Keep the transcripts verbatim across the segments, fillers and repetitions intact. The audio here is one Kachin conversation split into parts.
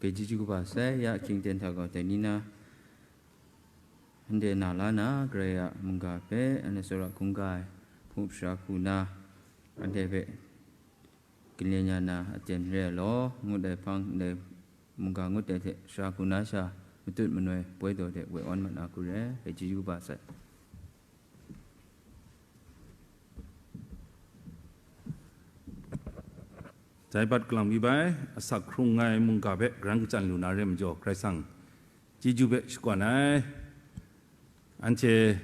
Chyeju kaba sai, ya ahkying ten hta gaw dai ni na, anhte na la na, Karai a mungga hpe anhte tsawra hkungga ai hpung hpra hku na, anhte hpe galen ya na aten re ai law, ngut ai hpang ndai mungga ngut ai hte sara hku na sha, matut manoi poi daw de woi awn mat na hku re ai, chyeju kaba sai. Dai bat kalang mi bai, asak hkrung ai mungga hpe grang kachyan lu na re majaw, Karai Kasang chyeju hpe shakawn ai. Anhte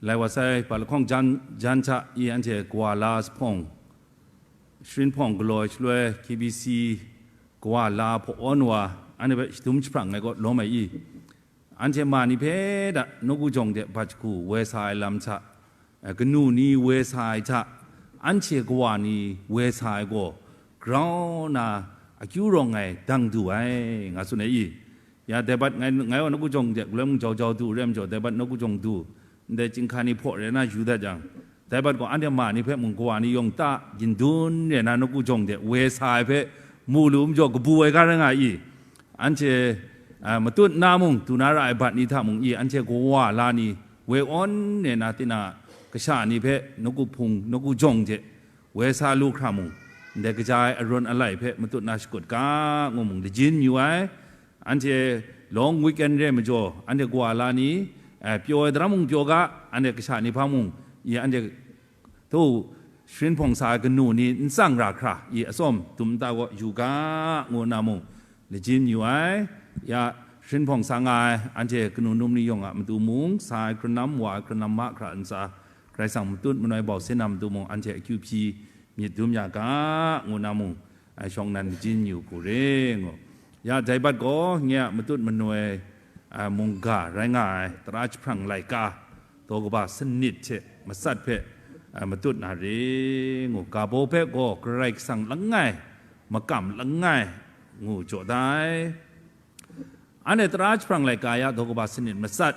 lai wa sai, pa lahkawng jan, jan hta i anhte kawa la sa hpawng, sharin hpawng galaw ai shaloi, K B C kawa la hpaw awn wa, anhte hpe shadum jahprang ai kaw lawm ai i, anhte ma ni hpe da nawku jawng de bat shagu woi sa ai lam hta, eh, kanu ni woi sa ai hta, anhte kawa ni woi sa ai gaw, grau na akyu rawng ai dang du ai, nga tsun ai i. Ya, dai bat ngai, ngai wa nawku jawng de galoi mung jau jau du re majaw, dai bat nawku jawng du, ndai chyinghka ni hpaw re na yu dat jang, dai bat gaw anhte ma ni hpe mung kawa ni yawng ta gindun re na nawku jawng de woi sa ai hpe mu lu majaw, kabu ai ga rai nga i. Anhte, a, matut na mung, du na ra ai bat ni hta mung i, anhte kawa la ni woi awn re na, tinang a kasha ni hpe nawku hpung, nawku jawng hte woi sa lu hkra mung, ndai kaja ai arawn alai hpe matut na shakut ga, ngu mung lajin yu ai. Anhte long weekend re majaw, anhte kawa la ni, eh, pyaw ai daram mung pyaw ga, anhte kasha ni hpa mung, i anhte htaw sharin hpawng sa ai kanu ni n tsang ra hkra, i atsawm dum nta gaw yu ga, ngu nna mung lajin yu ai. Ya, sharin hpawng sa nga ai anhte kanu num ni yawng a matu mung, sa ai hkrunam, wa ai hkrunam mahkra ntsa, Karai Kasang matut manoi bau sin na matu mung, anhte akyu hpyi myit dum ya ga, ngu nna mung, ai shawng nan majin yu hku re ngu. Ya, dai bat gaw nye a matut manoi, a, mungga rai nga ai tara jahprang laika, daw kaba sanit hte matsat hpe, a, matut na re ngu. Ga baw hpe gaw Karai Kasang langai, makam langai ngu jaw da ai. Anhte tara jahprang laika ya daw kaba sanit matsat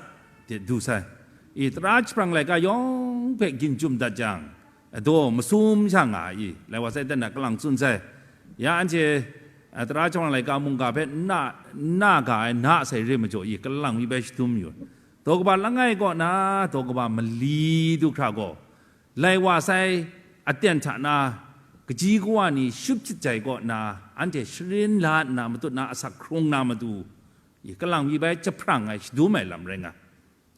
de du sai. I tara jahprang laika yawng hpe ginjum dat jang, daw masum sha nga ai i, lai wa sai dan na kalang tsun sai. Ya anhte, a, tara jahprang laika mungga hpe n na, n na ga ai na sai re majaw i, kalang mi bai shadum yu. Daw kaba langai kaw na, daw kaba mali du hkra gaw, lai wa sai aten hta na, kaji kawa ni shut hpyit jai kaw na, anhte sharin la nna matut na asak hkrung na matu, i, kalang mi bai jahprang ai, shadum ai lam rai nga.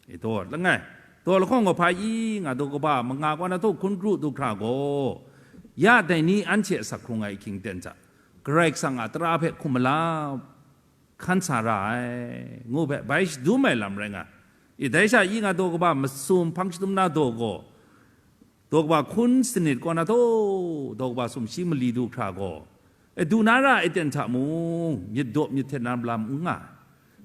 I, daw langai, daw lahkawng gaw hpa i nga, daw kaba manga kaw na htaw hkun kru du hkra gaw, ya dai ni anhte asak hkrung ai ahkying ten hta, Karai Kasang a tara hpe hkum mala hkan sa ra ai, ngu hpe bai shadum ai lam rai nga. I, dai sha i nga daw kaba masum hpang shadum na daw gaw, daw kaba hkun sanit kaw na htaw, daw kaba sumshi mali du hkra gaw, e, du na ra ai ten hta mung, myit daw myit hten na lam n nga ai.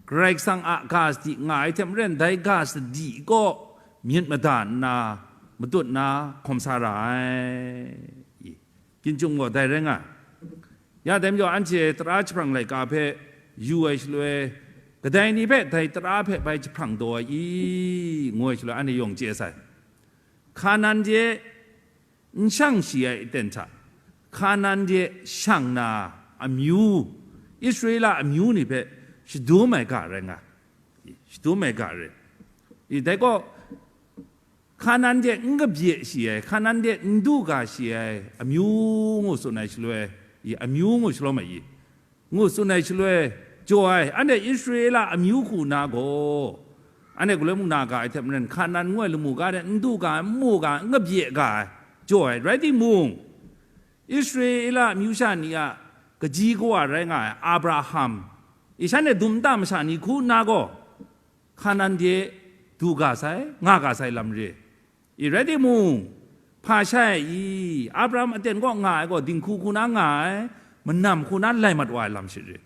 Karai Kasang a ga sadi nga ai hte maren, dai ga sadi kaw myit mada nna, matut na hkawm sa ra ai. I, Ginjung gaw dai rai nga ai. Ya dai majaw, anhte tara jahprang laika hpe yu ai shaloi, kadai ni hpe dai tara hpe bai jahprang taw ai i, ngu ai shaloi, anhte yawng chye sai. Hkanan de n shang shi ai aten hta, Hkanan de shang na amyu, Israela amyu ni hpe shadum ai ga rai nga ai. Shadum ai ga rai. I, dai gaw, Hkanan de n kabye shi ai, Hkanan de n du ga shi ai amyu ngu tsun ai shaloi, i, amyu ngu shalawm ai i, ngu tsun ai shaloi, jaw ai, anhte Israela amyu hku na gaw, anhte galoi mung na ga ai hte maren, Hkanan ngu ai lamu ga de n du ga ai, n mu ga ai, n kabye ga ai, jaw ai. Rai timung, Israela amyu sha ni a kaji kawa rai nga ai Abraham, i, shanhte dum nta masha ni hku nna gaw, Hkanan de du ga sai, nga ga sai lam re. I, rai timung, hpa shai i, Abraham aten kaw nga ai gaw, dinghku hku na nga ai, manam hku na lai mat wa ai lam shit re.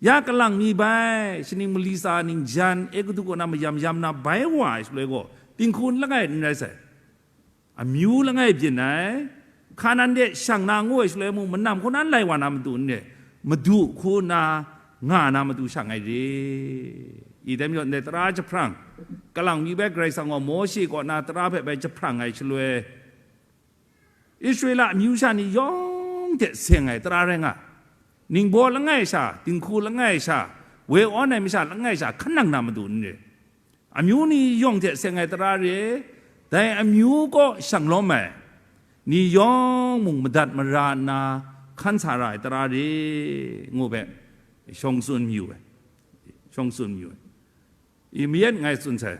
Ya kalang mi bai, shaning mali tsa ningjan, Egutu kaw na mayam yam na bai wa ai shaloi gaw, dinghku langai n rai sai. Amyu langai byin ai, Hkanan de shang na ngu ai shaloi mung, manam hku na lai wa na matu n re, madu hku na nga na matu shang ai re. I dai majaw, ndai tara jahprang, kalang mi bai Karai Kasang gaw Mawshe kaw na tara hpe bai jahprang ai shaloi, Israela amyu sha ni yawng hte seng ai tara rai nga. ningbaw langai sha, dinghku langai sha, woi awn ai masha langai sha, hkan nang na matu n re. Amyu ni yawng hte seng ai tara re, dai amyu kaw shang lawm ai ni yawng mung madat mara nna hkan sa ra ai tara re, ngu hpe shawng tsun mayu ai. Shawng tsun mayu ai. I mayat ngai tsun sai.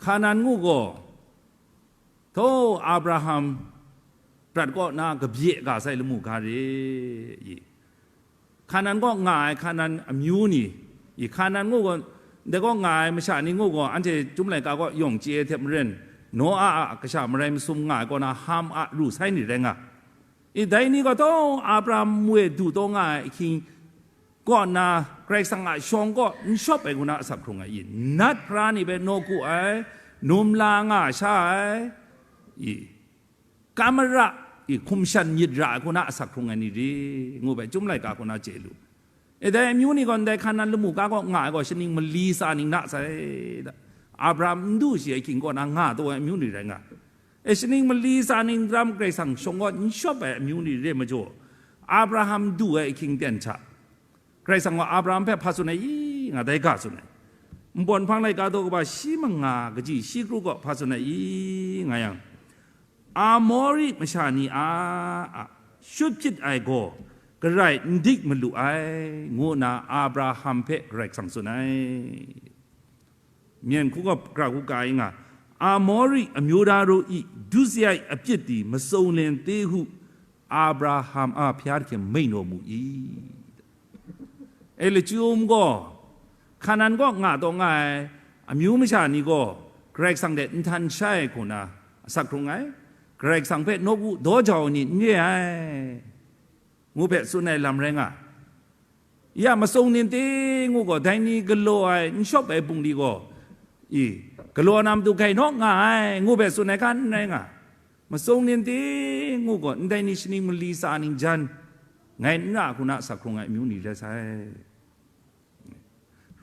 Hkanan ngu gaw, htaw Abraham prat kaw na kabye ga sai lamu ga re i? Hkanan kaw nga ai Hkanan amyu ni, i Hkanan ngu gaw, ndai kaw nga ai masha ni ngu gaw, anhte Chyum laika kaw yawng chye ai hte maren, Noa a kasha marai masum nga ai kaw na Ham a ru sai ni rai nga. I dai ni gaw taw Abraham we du taw nga ai ahkying kaw nna, Karai Kasang a shawng kaw n shawp ai hku na asak hkrung ai i? Nat hpra ni hpe nawku ai, num la nga sha ai i? Kamara i hkum shan myit ra ai hku na asak hkrung ai ni re, ngu hpe Chyum laika hku na chye lu. E dai amyu ni gaw ndai Hkanan lamu ga kaw nga ai gaw, shaning mali tsa ning na sai da. Abraham n du shi ai ahkying kaw na nga taw ai amyu ni rai nga. E shaning mali tsa ning ram Karai Kasang shawng kaw n shawp ai amyu ni re majaw, Abraham du ai ahkying ten hta, Karai Kasang gaw Abraham hpe hpa tsun ai i? Nga dai ga tsun ai. Npawt nhpang laika daw kaba shi manga kaji shi kru gaw hpa tsun ai i? Nga yang, Amori masha ni a, a shut hpyit ai gaw garai n dik malu ai, ngu nna Abraham hpe Karai Kasang tsun ai. Myen hku gaw hkra hku ka i nga, Amori amyu da ru i, dutse ai apyit di matsawng len te hu, Abraham a hpya hte hkyen maing naw mu i? E lachyum gaw, Hkanan kaw nga taw nga ai amyu masha ni gaw Karai Kasang hte nhtan shai ai hku na asak hkrung ai, Karai Kasang hpe nawku daw jau ai ni n re ai, ngu hpe tsun ai lam rai nga. Ya matsawng nin ti ngu gaw, dai ni galaw ai, n shawp ai bungli gaw, i, galaw na matu gai naw nga ai, ngu hpe tsun ai hkan n rai nga. Matsawng nin ti ngu gaw, ndai ni shaning mali tsa ning jan, ngai n ra hku na asak hkrung ai amyu ni rai sai.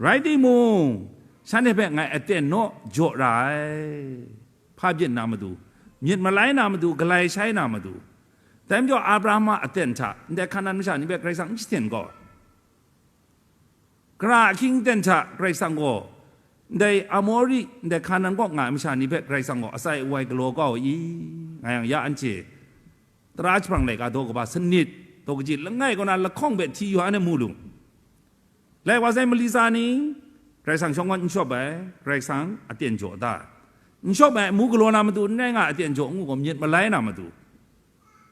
Rai timung, shanhte hpe ngai aten naw jaw ra ai. Hpa byin na matu, myit malai na matu, galai shai na matu. Dai majaw Abraham a aten hta ndai Hkanan masha ni hpe Karai Kasang n shaten gaw, Kara ahkying ten hta Karai Kasang gaw, ndai Amori, ndai Hkanan kaw nga ai masha ni hpe Karai Kasang gaw atsai awai galaw kau i? Nga yang ya anhte, tara jahprang laika daw kaba sanit, daw kaji langai kaw na lahkawng hpe hti yu anhte mu lu. Lai wa sai mali tsa ni, Karai Kasang shawng wan n shawp ai, Karai Kasang aten jaw da. N shawp ai amu galaw na matu n rai nga, aten jaw ngu gaw myit malai na matu.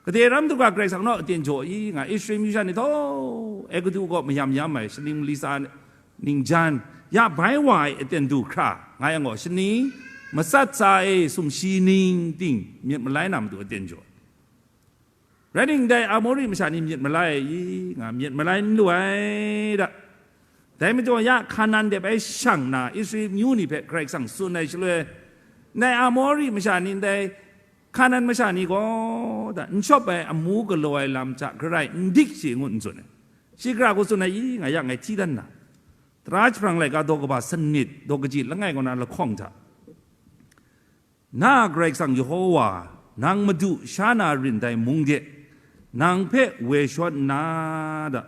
Gade ram hta Karai Kasang naw aten jaw i nga, Israel myu sha ni htaw, Egutu kaw mayam yam ai, shaning mali tsa ningjan, ya bai wa ai aten du hkra, nga yang gaw, shaning matsat tsa e sumshi ning ting myit malai na matu aten jaw. Rai ning, dai Amori masha ni myit malai ai i? Nga, myit malai n lu ai da. Dai majaw ya Hkanan de bai shang na Israel myu ni hpe Karai Kasang tsun ai shaloi, ndai Amori masha ni ndai Hkanan masha ni gaw da, n shawp ai amu galaw ai lam hta garai n dik shi ngu n tsun ai. Shi gara hku tsun ai i? Nga ya ngai hti dan na. Tara jahprang laika daw kaba sanit, daw kaji langai kaw na lahkawng hta, na Karai Kasang Yehova, nang Madu sha na rin dai mung de, nang hpe woi shawn nna da,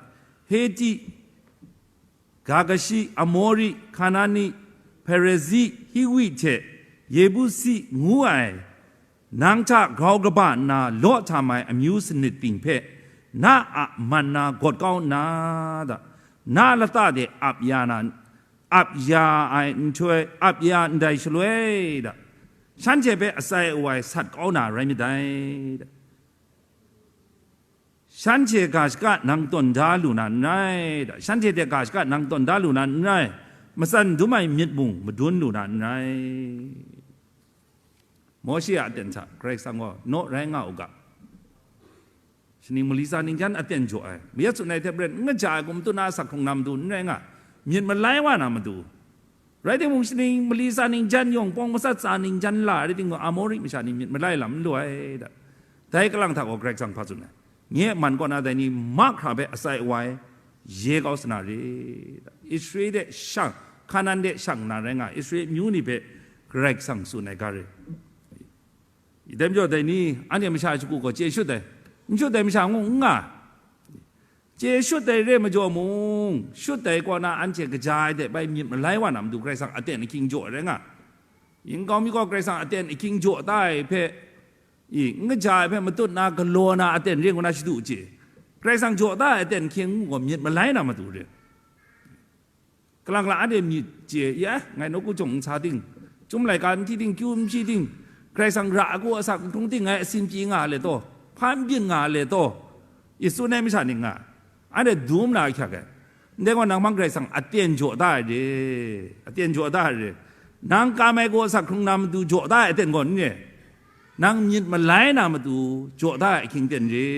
Heti, Gagashi, Amori, Kanani, Perezi, Hiwi hte Yebusi ngu ai, nang hta grau kaba nna law htam ai amyu sanit ting hpe, na a man na gawt kau nna da, na lata de ap ya na, ap ya ai nhtoi, ap ya ndai shaloi da, shanhte hpe atsai awai sat kau na rai myit dai da. Shanhte ga shaka nang tawn da lu na n rai da, shanhte hte ga shaka nang tawn da lu na n rai, matsan dum ai myit mung madun lu na n rai. Mawshe a aten hta Karai Kasang gaw naw rai nga u ga. Shaning mali tsa ningjan aten jaw ai, mayat tsun ai hte maren n kaja ai hkum tut na asak hkrung na matu n rai nga, myit malai wa na matu. Rai timung, shaning mali tsa ningjan yawng pawng matsat tsa ningjan la rai timung, Amori masha ni myit malai lam n lu ai da. Dai kalang hta gaw Karai Kasang hpa tsun ai, nye a man kaw na dai ni mahkra hpe atsai awai ye kau sa na re da. Israel de shang, Hkanan de shang na rai nga, Israel myu ni hpe Karai Kasang tsun ai ga re. I dai majaw dai ni, anhte masha shagu gaw chye shut ai. N shut ai masha ngu n nga. Chye shut ai re majaw mung, shut ai kaw na anhte kaja ai hte bai myit malai wa na matu Karai Kasang aten ahkying jaw ai rai nga. Yin kau mi gaw Karai Kasang aten ahkying jaw ta ai hpe, i, n kaja ai hpe matut na galaw na aten re ngu na shadu chye. Karai Kasang jaw ta ai aten ahkying gaw myit malai na matu re. Kalang lang anhte myit chye, ya, ngai nawku jawng n sa ting, chyum laika n hti ting, kyu n hpyi ting, Karai Kasang ra ai ku asak n hkrung ting, ngai asin pyi nga le taw, hpa n byin nga le taw, i tsun ai masha ning nga, anhte dum na ahkyak ai. Ndai gaw nang hpang Karai Kasang aten jaw da ai re, aten jaw da ai re. Nang kam ai ku asak hkrung na matu jaw da ai aten gaw n re, nang myit malai na matu jaw da ai ahkying ten re.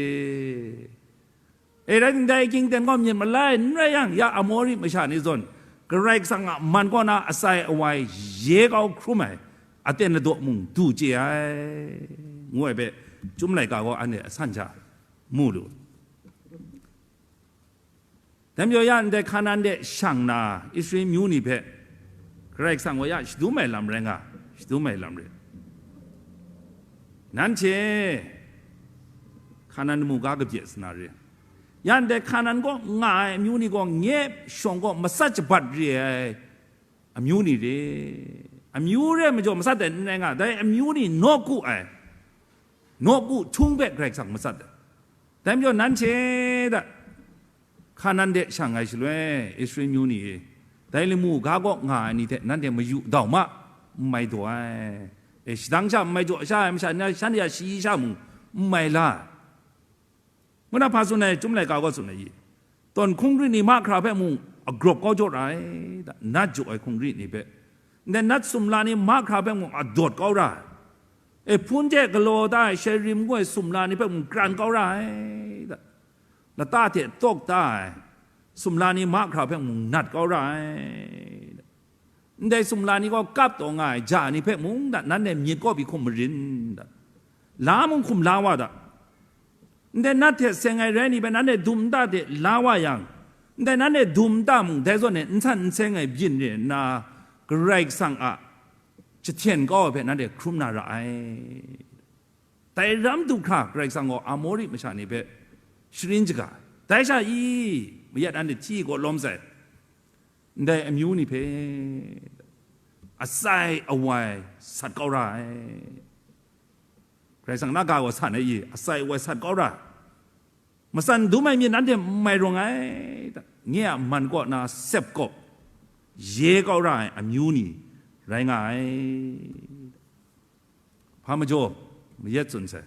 E rai timung, dai ahkying ten gaw myit malai n rai yang, ya Amori masha ni zawn, Karai Kasang a man kaw na atsai awai ye kau hkrum ai aten ladaw mung du chye ai, ngu ai hpe, Chyum laika gaw anhte asan hta mu lu. Dai majaw ya ndai Hkanan de shang na Israel amyu ni hpe Karai Kasang gaw ya shadum ai lam rai nga, shadum ai lam rai. Nanhte Hkanan mungga kabye sa na re. Ya ndai Hkanan kaw nga ai amyu ni gaw nye shawng kaw matsat shabat re ai amyu ni re. Amyu re majaw matsat ai n rai nga, dai amyu ni nawku ai, nawku htung hpe Karai Kasang matsat ai. Dai majaw nanhte hta Hkanan de shang ai shaloi, Israel amyu ni e, dai lamu ga kaw nga ai ni hte nanhte mayu dau ma, n mai daw ai. E, shadang sha n mai jaw sha ai masha ni, shanhte a shayi sha mung n mai la ai. Ngu na hpa tsun ai, Chyum laika gaw tsun ai i? Tawn hkungrit ni mahkra hpe mung agrawp kau jaw ra ai, da, nat jaw ai hkungrit ni hpe, ndai nat sumla ni mahkra hpe mung adawt kau ra ai. E, hpun hte galaw da ai Sherim ngu ai sumla ni hpe mung kran kau ra ai, da. Lata hte tawk da ai sumla ni mahkra hpe mung nat kau ra ai. Ndai sumla ni gaw kap taw nga ai ja ni hpe mung da, nanhte myit kaw pyi hkum marin da, la mung hkum la wa da. Ndai nat hte seng ai rai ni hpe nanhte dum nta de la wa yang, ndai nanhte dum nta mung, dai zawn e n san n seng ai byin re nna, Karai Kasang a jahten kau ai hpe nanhte hkrum na ra ai. Dai ram du hkra Karai Kasang gaw Amori masha ni hpe sharin shaga ai. Dai sha i, mayat anhte hti gaw lawm sai, ndai amyu ni hpe atsai awai sat kau ra ai. Karai Kasang na ga gaw san ai i, atsai awai sat kau ra ai. Matsan dum ai myit nanhte n mai rawng ai, nye a man kaw na sep kaw ye kau ra ai amyu ni rai nga ai. Hpa majaw, mayat tsun sai.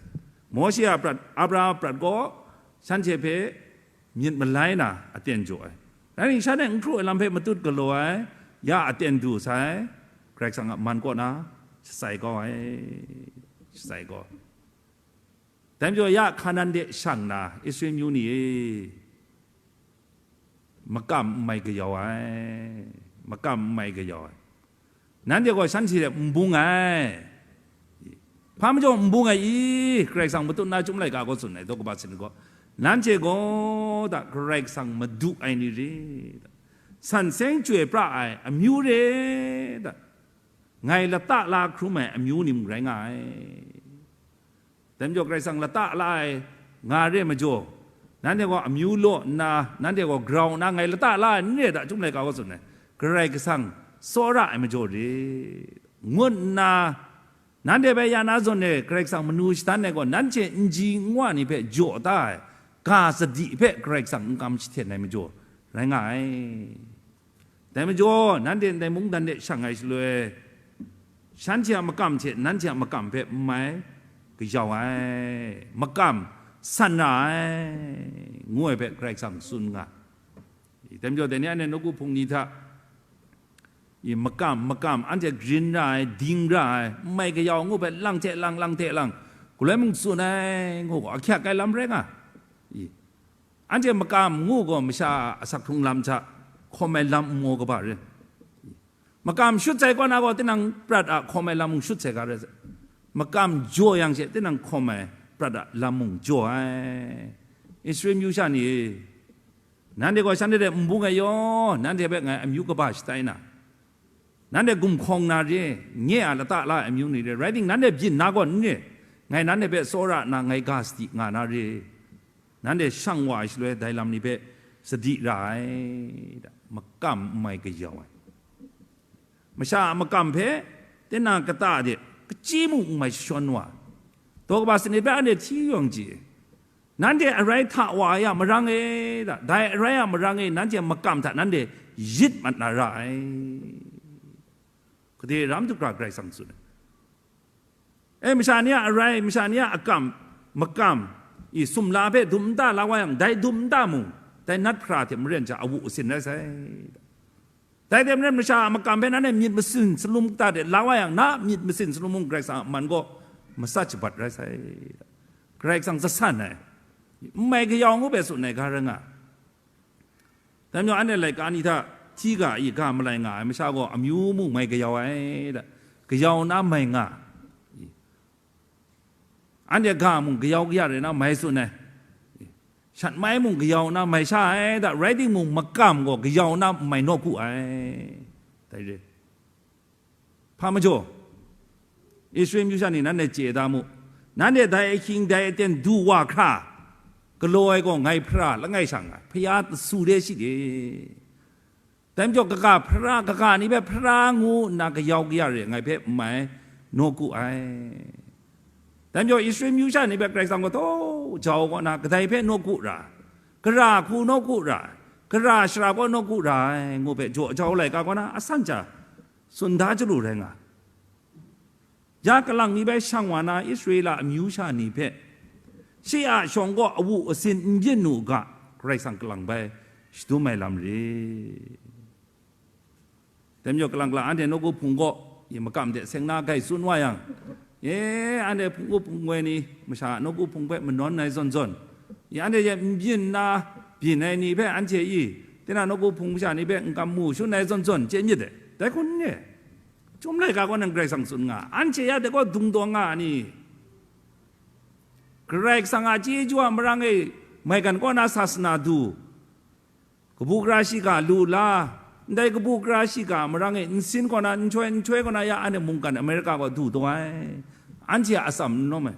Mawshe a prat, Abraham a prat gaw, shanhte hpe myit malai na aten jaw ai. Rai ningsa e n hkru ai lam hpe matut galaw ai, ya aten du sai, Karai Kasang a man kaw na shatsai kau ai, shatsai kau ai. Dai majaw ya Hkanan de shang na Israel amyu ni e, makam n mai gayau ai, makam n mai gayau ai. Nanhte gaw shanhte hte n bung ai. Hpa majaw n bung ai i? Karai Kasang matut na Chyum laika gaw tsun ai, daw kaba sin gaw, nanhte gaw da Karai Kasang madu ai ni re, da, san seng chyoi pra ai amyu re, da, ngai lata la hkrum ai amyu ni mung rai nga ai. Dai majaw Karai Kasang lata la ai nga re majaw, nanhte gaw amyu law nna, nanhte gaw grau nna, ngai lata la ai n re da, Chyum laika gaw tsun ai, Karai Kasang tsawra ai majaw re, ngut nna, nanhte bai ya na zawn e Karai Kasang manu shadan ai gaw, nanhte nji nwa ni hpe jaw da ai ga sadi hpe Karai Kasang n kam jahten ai majaw rai nga ai. Dai majaw, nanhte ndai mungdan de shang ai shaloi, shanhte a makam hte nanhte a makam hpe n mai gayau ai, makam san ra ai, ngu ai hpe Karai Kasang tsun nga. Dai majaw, dai ni anhte nawku hpung ni hta, i, makam, makam, anhte grin ra ai, ding ra ai, n mai gayau ngu hpe lang hte lang, lang hte lang, galoi mung tsun ai, ngu gaw, ahkyak ai lam rai nga. I, Anhte makam ngu gaw masha a asak hkrung lam hta hkawm ai lam nmaw kaba rin. Makam shut sai kaw na gaw tinang prat a hkawm ai lam mung shut sai ga rai sai. Makam jaw yang she tinang hkawm ai prat a lam mung jaw ai. Israel myu sha ni e, nanhte gaw shanhte hte n bung ai yaw, nanhte hpe ngai amyu kaba shatai na, nanhte gumhkawng na re, nye a lata la ai amyu ni re, rai timung, nanhte byin na gaw n re, Ngai nanhte hpe tsawra nna ngai ga sadi nga na re. Nanhte shang wa ai shaloi dai lam ni hpe sadi ra ai, makam n mai kayau ai. Masha a makam hpe, tinang kata de, kachyi mung n mai jashawn wa, daw kaba sanit hpe anhte hti yawng chye. Nanhte arai hta wa ai a marang e, da, dai arai a marang e nanhte makam hta nanhte yit mat na ra ai. Gade ram du hkra Karai Kasang tsun ai. E, masha ni a arai, masha ni a akam, makam, i sumla hpe dum nta la wa yang, dai dum nta mung, dai nat hpra hte maren sha awu asin rai sai. Dai hte maren masha a makam hpe nanhte myit masin salum kata de la wa yang, na myit masin salum mung Karai Kasang a man gaw matsat shabat rai sai. Karai Kasang zasan ai, n mai kayau ngu hpe tsun ai ga rai nga. Dai majaw, anhte laika ni hta hti ga i ga malai nga ai masha gaw amyu mung mai kayau ai, da, kayau na mai nga. Anhte ga mung kayau kaya rai na mai tsun ai. Shat mai mung kayau na mai sha ai, da, rai timung, makam gaw kayau na mai nawku ai. Dai re. Hpa majaw, Israel myu sha ni, nanhte chye da mu, nanhte dai ahkying dai aten du wa hkra, galaw ai gaw ngai hpara langai sha nngai, hpaya tasu de shi de. Dai majaw, kaga hpara, kaga ni hpe hpara ngu nna kayau kaya re ngai hpe n mai nawku ai. Dai majaw, Israel myu sha ni hpe Karai Kasang gaw taw jau kaw na, kadai hpe nawku ra, gara hku nawku ra, gara shara gaw nawku ra ai, ngu hpe jaw jau laika kaw na, asan sha tsun da chyalu rai nga. Ya kalang ni bai shang wa na Israela amyu sha ni hpe, shi a shawng gaw awu asin n byin nu u ga, Karai Kasang kalang bai shadum ai lam re. Dai majaw, kalang kalang anhte nawku hpung gaw, i makam hte seng na gai tsun wa yang, e, anhte hpung u hpung woi ni masha nawku hpung hpe manawn ai zawn zawn, i anhte hte n byin nna byin ai ni hpe anhte i, tinang nawku hpung masha ni hpe n kam mu shun ai zawn zawn chye myit dai, dai hkun n re. Chyum laika kaw nan Karai Kasang tsun nga, anhte ya de gaw dung taw nga a ni? Karai Kasang a chyeju a marang e maigan kaw na sasana du, kabu gara shiga lu la, ndai kabu gara shiga a marang e nsin kaw na, nhtoi nhtoi kaw na ya anhte mungkan Amerika kaw du taw ai, anhte a atsam n lawm ai.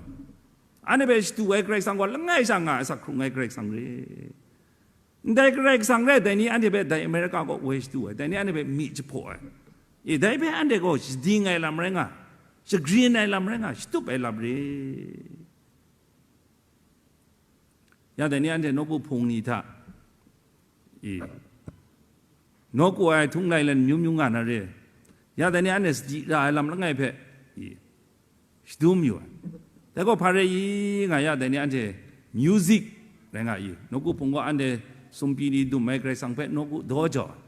Anhte hpe shadu ai Karai Kasang gaw langai sha nga ai, asak hkrung ai Karai Kasang re. Ndai Karai Kasang rai, dai ni anhte hpe dai Amerika kaw woi shadu ai, dai ni anhte hpe mi jahpaw ai, e, dai hpe anhte gaw shading ai lam rai nga, shagrin ai lam rai nga, shatup ai lam re. Ya dai ni anhte nawku hpung ni hta, i, nawku ai htung lai lan myu myu nga na re. Ya dai ni anhte sadi ra ai lam langai hpe, i, shadum yu ai. Dai gaw hpa rai i nga ya, dai ni anhte music rai nga i, nawku hpung gaw anhte sumpi ni dum ai Karai Kasang hpe nawku daw jau ai.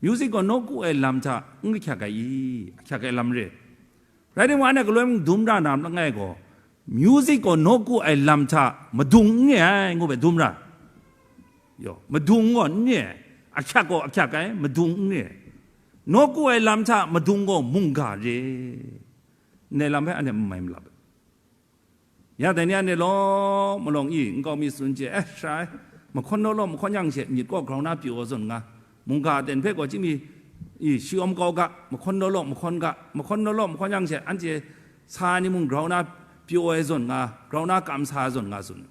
Music gaw nawku ai lam hta n ahkyak ai i? Ahkyak ai lam re. Rai timung, anhte galoi mung dum ra na langai gaw, music gaw nawku ai lam hta madung n re ai, ngu hpe dum ra. Yo, madung gaw n re ai, ahkyak gaw ahkyak ai, madung n re ai. Nawku ai lam hta madung gaw mungga re. Ndai lam hpe anhte n mai malap ai. Ya dai ni anhte law malawng i nkau mi tsun chye, eh, sha ai, mahkawn law law mahkawn yang she myit gaw grau na pyaw ai zawn nga, mungga aten hpe gaw chyingmi i shi-awm kau ga, mahkawn law law mahkawn ga, mahkawn law law mahkawn yang she anhte sa ai ni mung grau na pyaw ai zawn nga, grau na kam sa ai zawn nga tsun.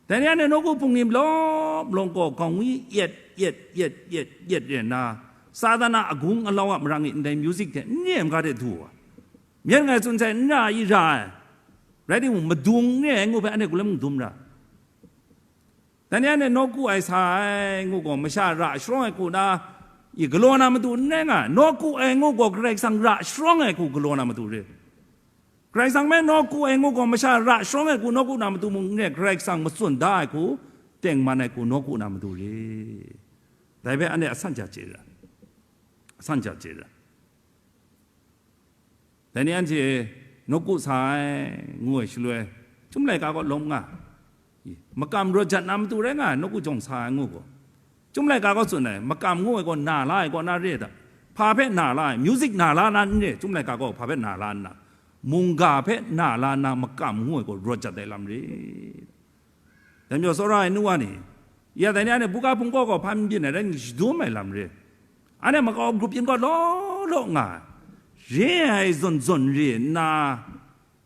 Dai ni anhte nawku hpung ni malawng malawng gaw gawngngi yet yet yet yet yet re nna, Satan a agung alau a marang e ndai music hte n re ai maga de du ai. Myen ngai tsun sai, n ra i ra ai, rai timung, madung n re ai ngu hpe anhte galoi mung dum ra. Dai ni anhte nawku ai sa ai ngu gaw, masha ra sharawng ai hku na i galaw na matu n rai nga, nawku ai ngu gaw Karai Kasang ra sharawng ai hku galaw na matu re. Karai Kasang me nawku ai ngu gaw, masha ra sharawng ai hku nawku na matu mung n re, Karai Kasang matsun da ai hku, tengman ai hku nawku na matu re. Dai hpe anhte asan ja chye ra, asan ja chye ra. Dai ni anhte nawku sa ai ngu ai shaloi, Chyum laika gaw lawm nga, makam rawt jat na matu rai nga ai, nawku jawng sa ai ngu gaw. Chyum laika gaw tsun ai, makam ngu ai gaw na la ai kaw na re ai hta? Hpa hpe na la ai? Music na la na n re, Chyum laika gaw hpa hpe na la nna, mungga hpe na la nna makam ngu ai gaw rawt jat ai lam re. Dai majaw, tsawra ai nu wa ni, ya dai ni anhte buga hpung gaw gaw hpa n byin ai rai nna shadum ai lam re. Anhte makau grup yin gaw law law nga ai, re ai zawn zawn re nna,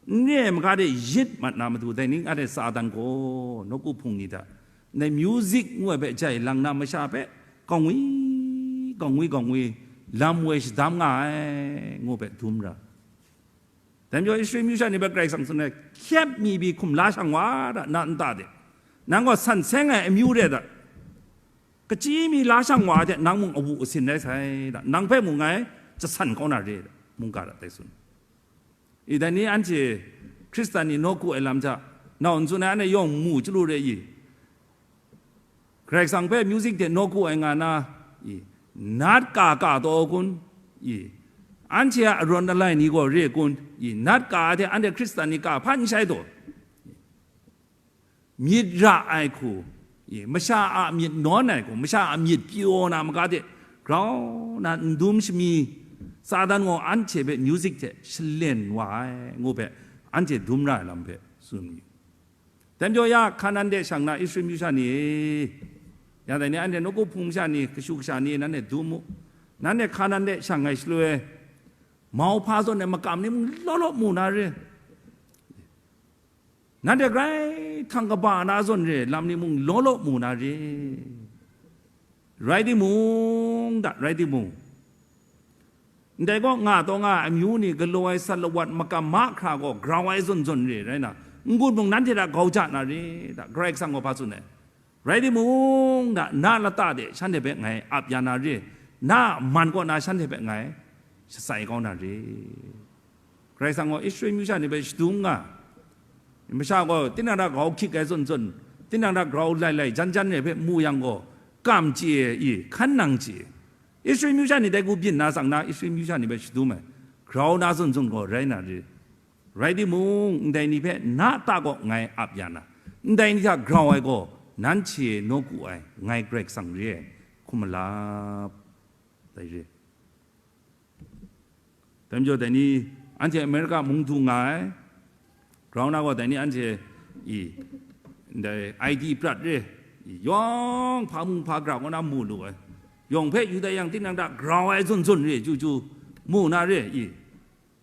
N re ai maga de yit mat na matu, dai ning a de Satan gaw nawku hpung ni hta, ndai music ngu ai hpe jai lang na masha hpe, gawng wi, gawng wi, gawng wi, lam woi shadam nga ai, ngu hpe dum ra. Dai majaw Israel myu sha ni hpe Karai Kasang tsun ai, hkyep mi bi hkum la shang wa da, na nta de. Nang gaw san seng ai amyu re da. Kachyi mi la shang wa de, nang mung awu asin rai sai da. Nang hpe mung ngai jasan kau na re da, mungga da, dai tsun. I dai ni anhte Hkristan ni nawku ai lam hta, nau n tsun ai, anhte yawng mu chyalu re i? Karai Kasang hpe music hte nawku ai nga na, i, nat ka ka taw kun, i, anhte a arawn alai ni gaw re kun, i, nat ka ai hte anhte Hkristan ni ka hpan n shai taw, myit ra ai hku, i, masha a myit nawn ai hku, masha a myit pyaw na maga hte grau na n dum shami, Satan gaw anhte hpe music hte shalen wa ai, ngu hpe anhte dum ra ai lam hpe tsun yu. Dai majaw ya, Hkanan de shang na Israel myu sha ni e, ya dai ni anhte nawku hpung masha ni, kashu kasha ni, nanhte dum u. Nanhte Hkanan de shang ai shaloi, mauhpa zawn ai makam ni mung law law mu na re. Nanhte grai htang kaba na zawn re, lam ni mung law law mu na re. Rai timung, da, rai timung, ndai kaw nga taw nga ai amyu ni galaw ai sat lawat makam mahkra gaw grau ai zawn zawn re rai na, n-gun mung nanhte hta grau ja na re, da, Karai Kasang gaw hpa tsun ai. Rai timung, da, na lata de shanhte hpe ngai ap ya na re, na a man kaw na shanhte hpe ngai shatsai kau na re. Karai Kasang gaw Israel myu sha ni hpe shadum nga, masha gaw tinang hta grau hkyik ai zawn zawn, tinang hta grau lai lai jan jan re hpe mu yang gaw, kam chye i, hkan nang chye. Israel myu sha ni dai hku byin na tsang na, Israel myu sha ni hpe shadum ai, grau na zawn zawn gaw rai na re. Rai timung, ndai ni hpe na ta kaw ngai ap ya na, ndai ni hta grau ai gaw, nanhte nawku ai, ngai Karai Kasang re ai, hkum malap, dai re. Dai majaw dai ni, anhte Amerika mung du nga ai, grau na gaw dai ni anhte, i, ndai I D prat re, i, yawng hpa mung hpa gara kaw na mu lu ai, yawng hpe yu dai yang, tinang hta grau ai zawn zawn re, chyu chyu, mu na re, i,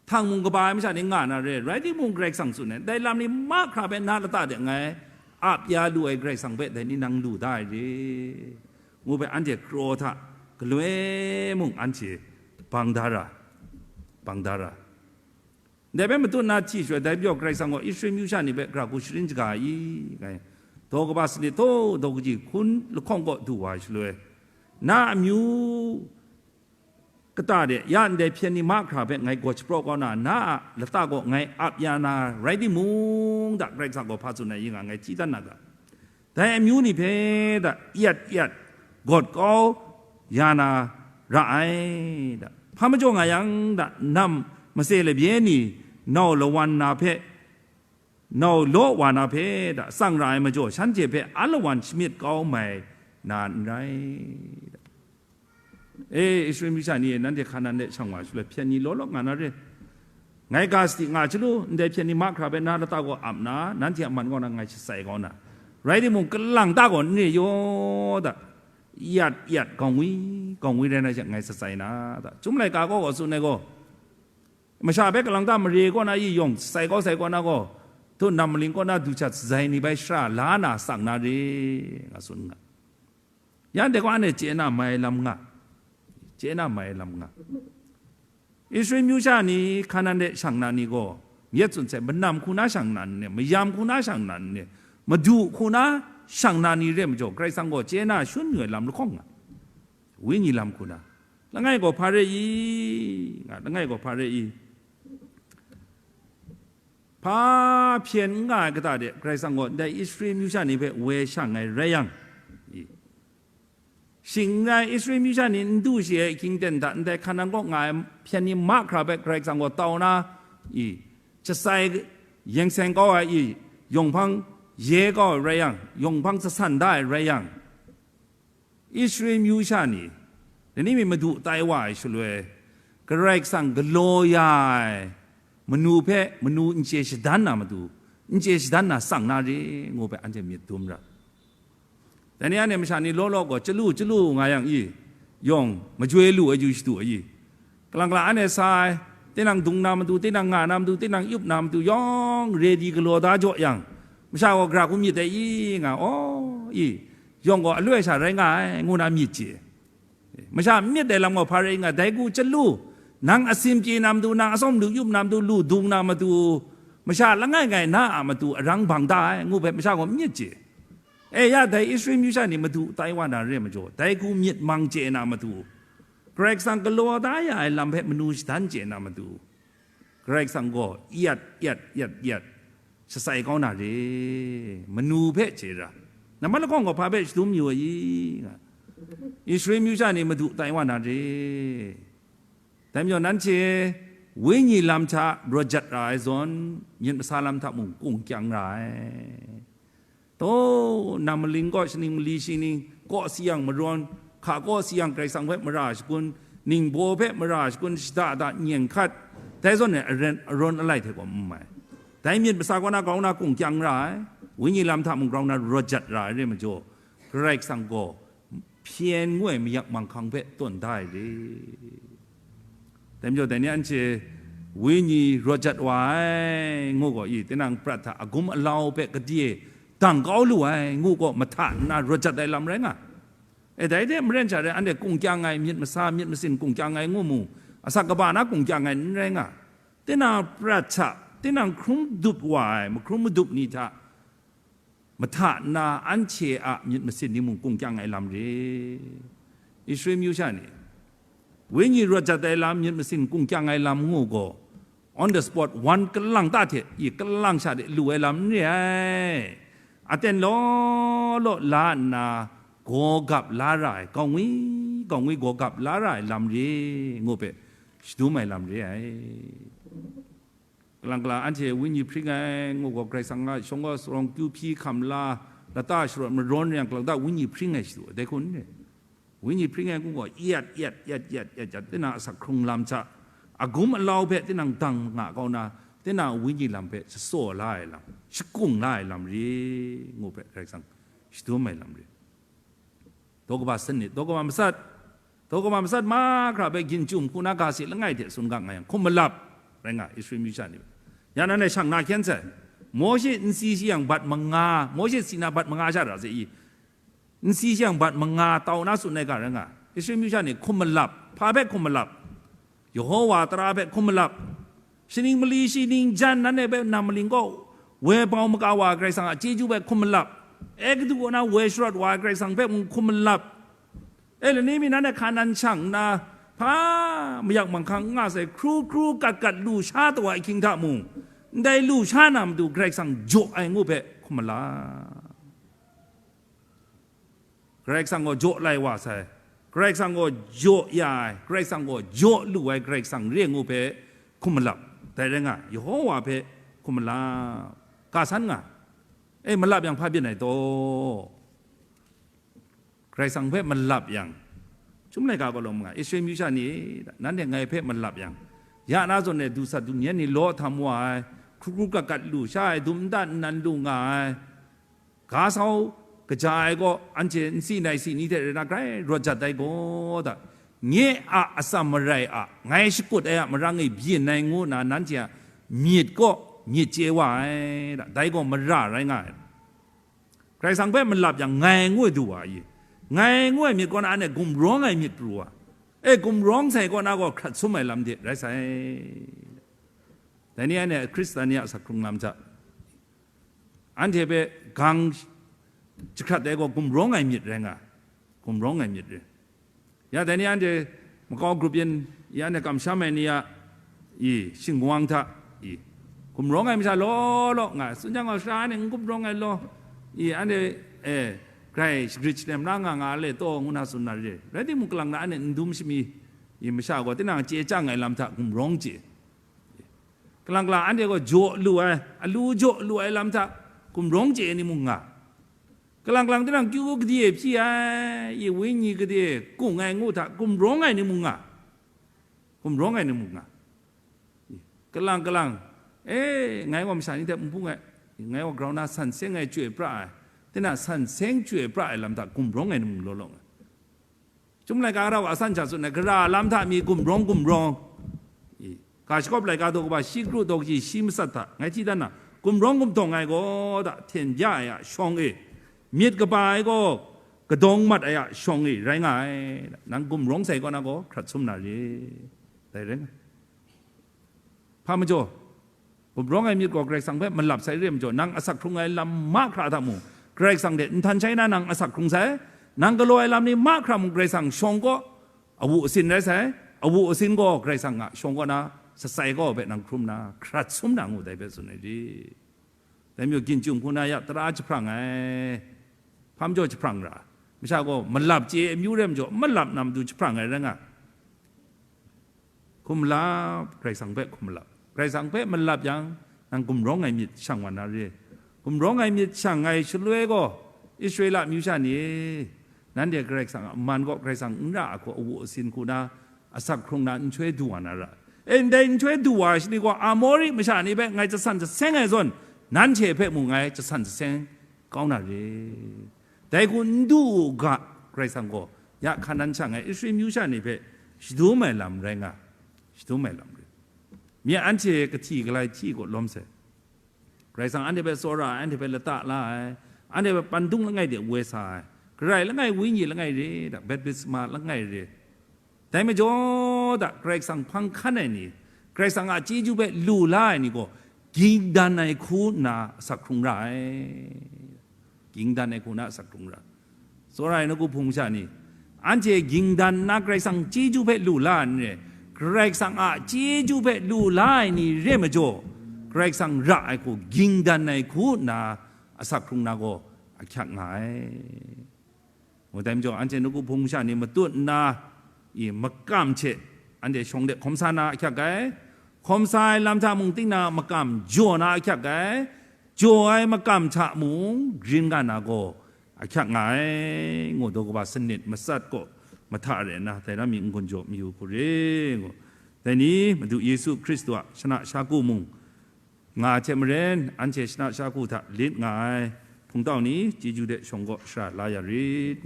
htang mung kaba ai masha ni nga na re, rai timung, Karai Kasang tsun ai, dai lam ni mahkra hpe na lata de ngai ap ya lu ai Karai Kasang hpe dai ni nang lu da ai re, ngu hpe anhte kraw hta galoi mung anhte bang da ra, bang da ra. Ndai hpe matut na hti shaloi, dai majaw Karai Kasang gaw Israel myu sha ni hpe gara hku sharin shaga ai, ngai, daw kaba sanit htaw daw kaji hkun lahkawng kaw du wa ai shaloi, na amyu kata de ya ndai hpyen ni mahkra hpe ngai gaw shapraw kau na, na a lata gaw ngai ap ya na rai timung, da, Karai Kasang gaw hpa tsun ai, i nga, ngai hti dan na ga. Dai amyu ni hpe da yat yat gawt kau ya na ra ai, da, hpa majaw nga yang, da, nam matse labye ni nau lawan na hpe, nau law wa na hpe, da, tsang ra ai majaw, shanhte hpe alawan shamyit kau mai na n rai, da. E, Israel myu sha ni e, nanhte Hkanan de shang wa shaloi, hpyen ni law law nga na re. Ngai ga sadi nga chyalu, ndai hpyen ni mahkra hpe na lata gaw ap na, nanhte a man kaw na ngai shatsai kau na. Rai timung, kalang ta gaw n re yaw da, yat yat gawng wi, gawng wi rai na she ngai shatsai na, da. Chyum laika gaw gaw tsun ai gaw, masha hpe kalang ta mare kaw na i yawng shatsai kau sai kaw na gaw, htu nam maling kaw na du shat shatsai ni bai shara la na tsang na re, nga tsun nga. Yan de gaw anhte chye na mai lam nga, chye na mai lam nga. Israel myu sha ni, Hkanan de shang na ni gaw, myit tsun sai, manam hku na shang na ni, mayam hku na shang na ni, madu hku na shang na ni re majaw, Karai Kasang gaw chye na shun yu ai lam lahkawng nga, wenyi lam hku na, langai gaw hpa re i, nga, langai gaw hpa re i, hpa hpyen n nga ai kata de Karai Kasang gaw ndai Israel myu sha ni hpe woi shang ai rai yang, i, shing n rai, Israel myu sha ni n du shi ai hkying ten hta ndai Hkanan kaw nga ai hpyen ni mahkra hpe Karai Kasang gaw tau na, i, shatsai yeng seng kau ai, i, yawng hpang ye kau ai rai yang, yawng hpang jasan da ai rai yang, Israel myu sha ni, dai ni mi madu tai wa ai shaloi, Karai Kasang galaw ya ai manu hpe manu n chye shadan na matu, n chye shadan na tsang na re, ngu hpe anhte myit dum ra. Dai ni anhte masha ni law law gaw chyalu chyalu nga yang i, yawng majoi lu ai yu shadu ai i, kalang kalang anhte sa ai, tinang dung na matu, tinang nga na matu, tinang yup na matu, yawng ready galaw da jaw yang, masha gaw gara hku myit ai i nga, aw, i, yawng gaw aloi sha rai nga ai, ngu na myit chye. Masha n myit ai lam gaw hpa rai nga, dai hku chyalu, nang asin pyi na matu, nang atsawm lu yup na matu, lu dung na matu, masha langai ngai na a matu arang bang da ai, ngu hpe masha gaw n myit chye. E ya, dai Israel myu sha ni madu tai wa na re majaw, dai hku myit mang chye na matu, Karai Kasang galaw da ya ai lam hpe manu shadan chye na matu, Karai Kasang gaw yat, yat, yat, yat, shatsai kau na re, manu hpe chye ra, nambat lahkawng gaw hpa hpe shadum yu ai i? Nga, Israel myu sha ni madu tai wa na re. Dai majaw, nanhte wenyi lam hta rawt jat ra ai zawn, myit masa lam hta mung kung kyang ra ai. Taw, nang maling kaw, shaning mali shi ning, kaw si yang marawn, hka kaw si yang Karai Kasang hpe mara shakun, ningbaw hpe mara shakun, shada da nyeng hkat, dai zawn e aren-, arawn alai hte gaw n mai. Dai myit masa kaw na grau na kung kyang ra ai, wenyi lam hta mung grau na rawt jat ra ai re majaw, Karai Kasang gaw hpyen ngu ai mayak manghkang hpe tawn da ai re. Dai majaw, dai ni anhte wenyi rawt jat wa ai, ngu gaw i, tinang prat hta agum alau hpe gade dang kau lu ai, ngu gaw mahta nna rawt jat ai lam rai nga. E, dai hte maren sha rai, anhte kung kyang ai, myit masa, myit masin kung kyang ai ngu mu, asak kaba na kung kyang ai n rai nga. Tinang prat hta, tinang hkrum dup wa ai, mahkrum madup ni hta, mahta nna anhte a myit masin ni mung kung kyang ai lam re. Israel myu sha ni, wenyi rawt jat ai lam, myit masin kung kyang ai lam ngu gaw, on the spot, wan kalang ta hte, i kalang sha de lu ai lam n re ai. Aten law law la nna, gaw gap la ra ai, gaw ngwi, gaw ngwi gaw gap la ra ai lam re, ngu hpe shadum ai lam re ai. Kalang kalang anhte wenyi hpring ai ngu gaw, Karai Kasang a shawng gaw sarawng kyu hpyi hkam la, lata sharawt marawn yang, kalang ta wenyi hpring ai shadu ai, dai hku n re. Wenyi hpring ai ngu gaw, yat, yat, yat, yat, yat, yat, tinang asak hkrung lam hta, agum alau hpe tinang dang nga kau na, tinang wenyi lam hpe shasaw la ai lam, shakung la ai lam re, ngu hpe Karai Kasang shadum ai lam re. Daw kaba sanit, daw kaba masat, daw kaba masat mahkra hpe ginchum hku na ga si langai hte tsun ga nga yang, hkum malap rai nga, Israel myu sha ni. Ya nan e shang na hkyen sai, Mawshe n si shi yang bat manga, Mawshe si na bat manga sha ra se i? N si shi yang bat manga tau na tsun ai ga rai nga, Israel myu sha ni hkum malap, hpa hpe hkum malap? Yehowa tara hpe hkum malap, shaning mali shi ning jan nanhte hpe nang maling kaw woi bau maka wa ai Karai Kasang a chyeju hpe hkum malap, Egutu kaw na woi sharawt wa ai Karai Kasang hpe mung hkum malap, e, lani mi nanhte hka nan shang nna, hpa mayak manghkang n nga sai, hkru hkru kat kat lu sha taw ai ahkying hta mung, ndai lu sha na matu Karai Kasang jaw ai ngu hpe hkum malap. Karai Kasang gaw jaw lai wa sai, Karai Kasang gaw jaw ya ai, Karai Kasang gaw jaw lu ai Karai Kasang re ngu hpe hkum malap, dai rai nga, Yehowa hpe hkum malap, ka san nga, e, malap yang hpa byin ai taw? Karai Kasang hpe malap yang, Chyum laika gaw lawm nga, Israel myu sha ni, nanhte ngai hpe malap yang, ya na zawn e du sat du myen ni law htam wa ai, hkru hkru kat kat lu sha ai, dum nta nnan lu nga ai, ga sau kaja ai gaw, anhte n si nai si ni hte rai na grai rawt jat ai gaw da, nye a atsam marai a, ngai shakut ai a marang e byin ai ngu nna nanhte a myit kaw myit chye wa ai da, dai gaw mara rai nga ai. Karai Kasang hpe malap yang, ngai ngu ai du wa i? Ngai ngu ai myit kaw na anhte gumrawng ai myit pru wa, e, gumrawng sai kaw na gaw hkrat sum ai lam de rai sai. Dai ni anhte Hkristan ni a asak hkrung lam hta, anhte hpe gang jahkrat ai gaw gumrawng ai myit rai nga, gumrawng ai myit re. Ya, dai ni anhte makau grup yin, ya, anhte kamsham ai ni a, i, shingwang hta, i, gumrawng ai masha law law nga, tsun jang gaw, sara anhte n gumrawng ai law, i, anhte, e, grai shagrit shanem na nga nga le taw, ngu na tsun na re. Rai timung, kalang na anhte n dum shami, i, masha gaw tinang chye chyang ai lam hta gumrawng chye. Kalang kalang anhte gaw jaw lu ai, alu jaw lu ai lam hta gumrawng chye ai ni mung nga. Kalang kalang tinang kyu gade hpyi ai, i, wenyi gade kung ai ngu hta gumrawng ai ni mung nga. Gumrawng ai ni mung nga. I, kalang kalang, e, ngai gaw masha ni hte n bung ai, ngai gaw grau na san seng ai chyoi pra ai, tinang san seng chyoi pra ai lam hta gumrawng ai ni mung law law nga. Chyum laika rau a san sha tsun ai, gara lam hta mi gumrawng gumrawng, i, Ga shagawp laika daw kaba shi kru daw kaji shi matsat hta ngai hti dan na, gumrawng gumdawng ai gaw da hten bya ai a shawng e, myit kaba ai gaw kadawng mat ai a shawng e rai nga ai. Nang gumrawng sai kaw na gaw hkrat sum na re. Dai rai nga. Hpa majaw, gumrawng ai myit gaw Karai Kasang hpe malap sai re majaw, nang asak hkrung ai lam mahkra hta mung, Karai Kasang hte nhtan shai na nang asak hkrung sai, nang galaw ai lam ni mahkra mung Karai Kasang shawng kaw, awu asin rai sai, awu asin gaw Karai Kasang a shawng kaw na, satsai kaw hpe nang hkrum na, hkrat sum na ngu dai hpe tsun ai di. Dai majaw, ginchung hku na ya tara jahprang ai, hpa majaw jahprang ra, masha gaw malap chye amyu re majaw, malap na matu jahprang ai rai nga. Hkum malap, Karai Kasang hpe hkum malap. Karai Kasang hpe malap yang, nang gumrawng ai myit shang wa na re. Gumrawng ai myit shang ai shaloi gaw, Israela amyu sha ni, nanhte Karai Kasang a man gaw Karai Kasang n ra ai hku awu asin hku na, asak hkrung na nhtoi du wa na ra. E, ndai nhtoi du wa ai shani gaw, Amori masha ni hpe ngai jasan jaseng ai zawn, nanhte hpe mung ngai jasan jaseng kau na re. Dai hku n du u ga, Karai Kasang gaw ya hkan nan shang ai Israel amyu sha ni hpe shadum ai lam rai nga, shadum ai lam rai. Mye anhte kahti galai hti gaw lawm sai. Karai Kasang anhte hpe tsawra ai, anhte hpe lata la ai, anhte hpe pandung langai de woi sa ai, Karai langai, Wenyi langai re, da, baptisma langai re. Dai majaw da, Karai Kasang hpang hkan ai ni, Karai Kasang a chyeju hpe lu la ai ni gaw, ging dan ai hku nna asak hkrung ra ai. Ging dan ai hku nna asak hkrung ra ai. Tsawra ai nawku hpung sha ni, anhte ging dan nna Karai Kasang chyeju hpe lu la ai n re, Karai Kasang a chyeju hpe lu la ai ni re majaw, Karai Kasang ra ai hku ging dan ai hku nna asak hkrung na gaw ahkyak nga ai. Ngu dai majaw, anhte nawku hpung sha ni matut nna, i, makam hte anhte shawng de hkawm sa na ahkyak ai, hkawm sa ai lam hta mung ting na makam jaw na ahkyak ai, jaw ai makam hta mung grin ga na gaw ahkyak nga ai, ngu daw kaba sanit matsat gaw mahta re nna, dai lam mi n-gun jaw mayu hku re, ngu. Dai ni Madu Yesu Hkristu a shana shaku mung, nga ai hte maren, anhte shana shaku hta lit nga ai hpungtau ni chyeju de shawng kaw shara la ya rit.